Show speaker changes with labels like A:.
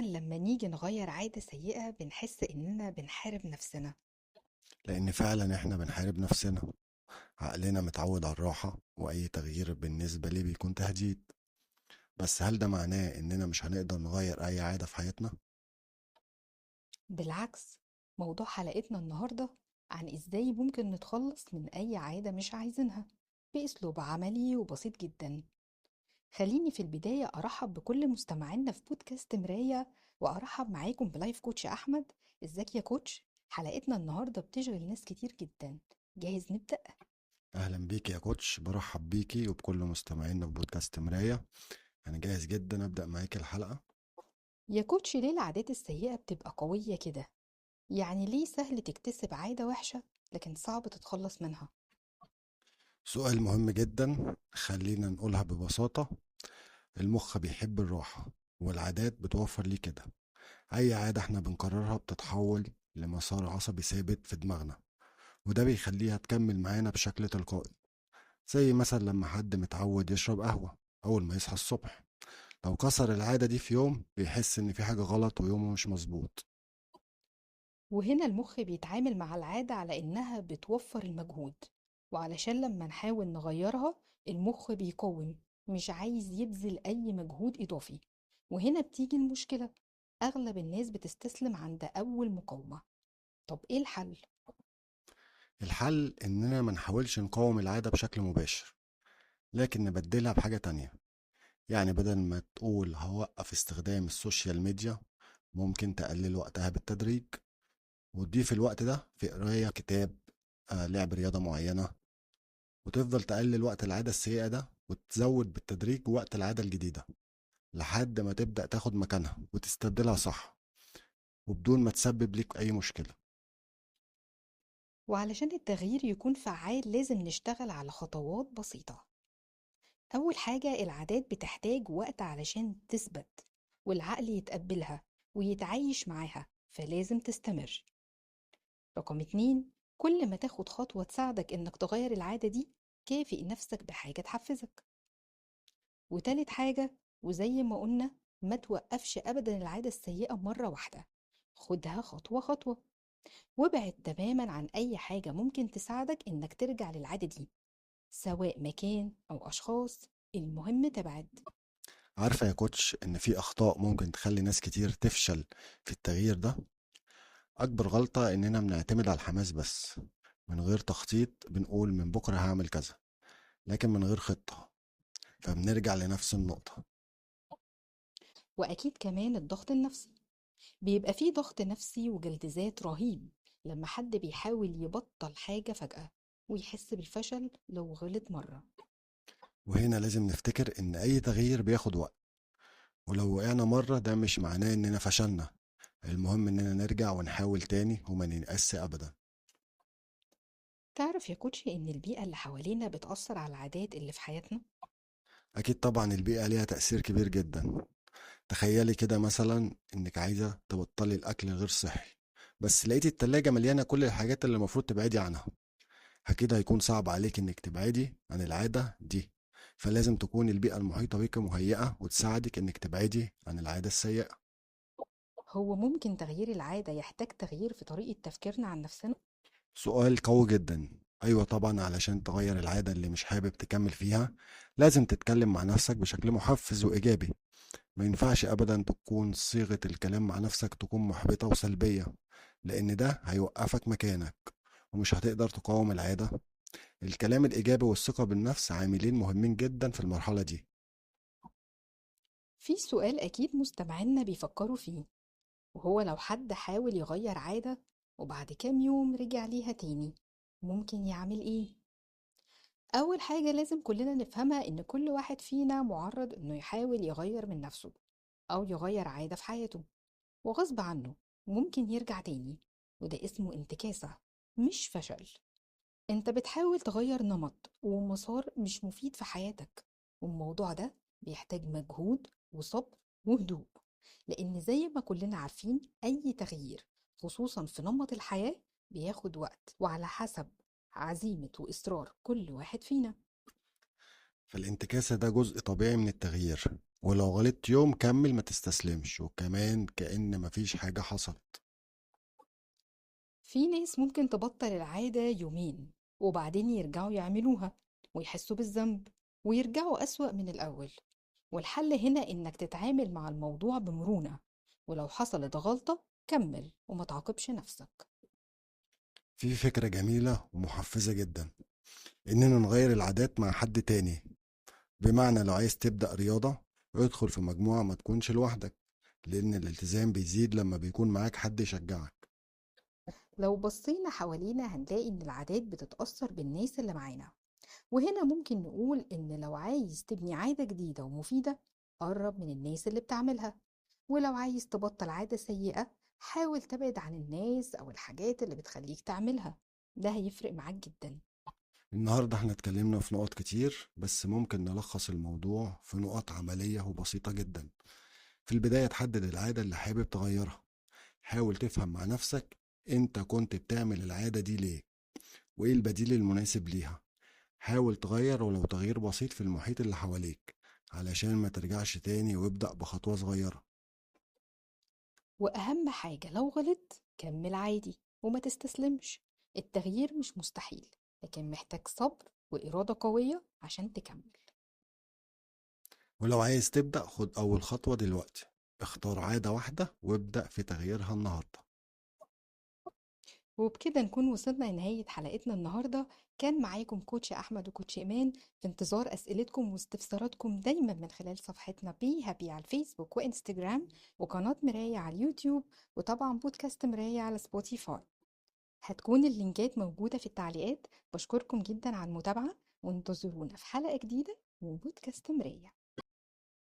A: لما نيجي نغير عادة سيئة بنحس إننا بنحارب نفسنا؟
B: لأن فعلا إحنا بنحارب نفسنا. عقلنا متعود على الراحة، وأي تغيير بالنسبة ليه بيكون تهديد. بس هل ده معناه إننا مش هنقدر نغير أي عادة في حياتنا؟
A: بالعكس، موضوع حلقتنا النهاردة عن إزاي ممكن نتخلص من أي عادة مش عايزينها بأسلوب عملي وبسيط جدا. خليني في البداية أرحب بكل مستمعينا في بودكاست مراية، وأرحب معاكم ب life coach أحمد. إزيك يا coach؟ حلقتنا النهاردة بتشغل ناس كتير جدا، جاهز نبدأ؟
B: أهلا بيكي يا coach، برحب بيكي وبكل مستمعينا في بودكاست مراية. أنا جاهز جدا أبدأ معاكي الحلقة.
A: يا coach، ليه العادات السيئة بتبقى قوية كده؟ يعني ليه سهل تكتسب عادة وحشة لكن صعب تتخلص منها؟
B: سؤال مهم جدا. خلينا نقولها ببساطة، المخ بيحب الراحة والعادات بتوفر ليه كده. أي عادة احنا بنكررها بتتحول لمسار عصبي ثابت في دماغنا، وده بيخليها تكمل معانا بشكل تلقائي. زي مثلا لما حد متعود يشرب قهوة أول ما يصحى الصبح، لو كسر العادة دي في يوم بيحس إن في حاجة غلط ويومه مش مظبوط.
A: وهنا المخ بيتعامل مع العادة على إنها بتوفر المجهود، وعلشان لما نحاول نغيرها المخ بيقاوم، مش عايز يبذل أي مجهود إضافي. وهنا بتيجي المشكلة، أغلب الناس بتستسلم عند أول مقاومة. طب إيه الحل؟
B: الحل إننا ما نحاولش نقاوم العادة بشكل مباشر، لكن نبدلها بحاجة تانية. يعني بدل ما تقول هوقف استخدام ال social media، ممكن تقلل وقتها بالتدريج، وتضيف الوقت ده في قراية كتاب، لعب رياضة معينة، وتفضل تقلل وقت العادة السيئة ده وتزود بالتدريج وقت العادة الجديدة لحد ما تبدأ تاخد مكانها وتستبدلها صح، وبدون ما تسبب لك أي مشكلة.
A: وعلشان التغيير يكون فعال لازم نشتغل على خطوات بسيطة. أول حاجة، العادات بتحتاج وقت علشان تثبت والعقل يتقبلها ويتعايش معاها، فلازم تستمر. رقم 2، كل ما تاخد خطوة تساعدك إنك تغير العادة دي كافئ نفسك بحاجة تحفزك. وتالت حاجة، وزي ما قلنا ما توقفش أبدا العادة السيئة مرة واحدة، خدها خطوة خطوة، وابعد تماما عن أي حاجة ممكن تساعدك إنك ترجع للعادة دي، سواء مكان أو أشخاص، المهم تبعد.
B: عارفة يا كوتش إن في أخطاء ممكن تخلي ناس كتير تفشل في التغيير ده؟ أكبر غلطة إننا بنعتمد على الحماس بس من غير تخطيط. بنقول من بكرة هعمل كذا، لكن من غير خطة، فبنرجع لنفس النقطة.
A: وأكيد كمان الضغط النفسي، بيبقى فيه ضغط نفسي وجلد ذات رهيب لما حد بيحاول يبطل حاجة فجأة ويحس بالفشل لو غلط مرة.
B: وهنا لازم نفتكر إن أي تغيير بياخد وقت، ولو وقعنا مرة ده مش معناه إننا فشلنا. المهم إننا نرجع ونحاول تاني وما نيأس أبدا.
A: تعرف يا كوتش إن البيئة اللي حوالينا بتأثر على العادات اللي في حياتنا؟
B: أكيد طبعا البيئة ليها تأثير كبير جدا. تخيلي كده مثلا إنك عايزة تبطلي الأكل غير صحي، بس لقيتي التلاجة مليانة كل الحاجات اللي المفروض تبعدي عنها. أكيد هيكون صعب عليك إنك تبعدي عن العادة دي، فلازم تكون البيئة المحيطة بيك مهيئة وتساعدك إنك تبعدي عن العادة السيئة.
A: هو ممكن تغيير العادة يحتاج تغيير في طريقة تفكيرنا عن نفسنا؟
B: سؤال قوي جدا. أيوة طبعا، علشان تغير العادة اللي مش حابب تكمل فيها لازم تتكلم مع نفسك بشكل محفز وإيجابي. ما ينفعش أبدا تكون صيغة الكلام مع نفسك تكون محبطة وسلبية، لأن ده هيوقفك مكانك ومش هتقدر تقاوم العادة. الكلام الإيجابي والثقة بالنفس عاملين مهمين جدا في المرحلة دي.
A: في سؤال أكيد مستمعينا بيفكروا فيه، وهو لو حد حاول يغير عادة وبعد كام يوم رجع ليها تاني ممكن يعمل إيه؟ أول حاجة لازم كلنا نفهمها إن كل واحد فينا معرض إنه يحاول يغير من نفسه أو يغير عادة في حياته، وغصب عنه ممكن يرجع تاني، وده اسمه انتكاسة مش فشل. انت بتحاول تغير نمط ومسار مش مفيد في حياتك، والموضوع ده بيحتاج مجهود وصبر وهدوء، لأن زي ما كلنا عارفين أي تغيير خصوصا في نمط الحياة بياخد وقت، وعلى حسب عزيمة وإصرار كل واحد فينا.
B: فالانتكاسة ده جزء طبيعي من التغيير، ولو غلطت يوم كمل، ما تستسلمش، وكمان كأن مفيش حاجة حصلت.
A: في ناس ممكن تبطل العادة يومين وبعدين يرجعوا يعملوها ويحسوا بالذنب ويرجعوا أسوأ من الأول. والحل هنا إنك تتعامل مع الموضوع بمرونة، ولو حصلت غلطة كمل وما تعاقبش نفسك.
B: في فكرة جميلة ومحفزة جدا، إننا نغير العادات مع حد تاني. بمعنى لو عايز تبدأ رياضة ادخل في مجموعة، ما تكونش لوحدك، لأن الالتزام بيزيد لما بيكون معاك حد يشجعك.
A: لو بصينا حوالينا هنلاقي إن العادات بتتأثر بالناس اللي معانا، وهنا ممكن نقول إن لو عايز تبني عادة جديدة ومفيدة قرب من الناس اللي بتعملها، ولو عايز تبطل عادة سيئة حاول تبعد عن الناس أو الحاجات اللي بتخليك تعملها، ده هيفرق معاك جدا.
B: النهاردة احنا اتكلمنا في نقط كتير، بس ممكن نلخص الموضوع في نقط عملية وبسيطة جدا. في البداية تحدد العادة اللي حابب تغيرها، حاول تفهم مع نفسك انت كنت بتعمل العادة دي ليه، وايه البديل المناسب ليها. حاول تغير ولو تغيير بسيط في المحيط اللي حواليك علشان ما ترجعش تاني، وابدأ بخطوة صغيرة.
A: وأهم حاجة لو غلطت كمل عادي وما تستسلمش، التغيير مش مستحيل، لكن محتاج صبر وإرادة قوية عشان تكمل.
B: ولو عايز تبدأ خد أول خطوة دلوقتي، اختار عادة واحدة وابدأ في تغييرها النهاردة.
A: وبكده نكون وصلنا لنهاية حلقتنا النهاردة. كان معاكم coach أحمد و coach إيمان، في انتظار أسئلتكم واستفساراتكم دايما من خلال صفحتنا Be Happy على الفيسبوك وإنستجرام، وقناة مراية على اليوتيوب، وطبعا بودكاست مراية على سبوتيفاي. هتكون اللينكات موجودة في التعليقات. بشكركم جدا على المتابعة، وانتظرونا في حلقة جديدة من بودكاست مراية.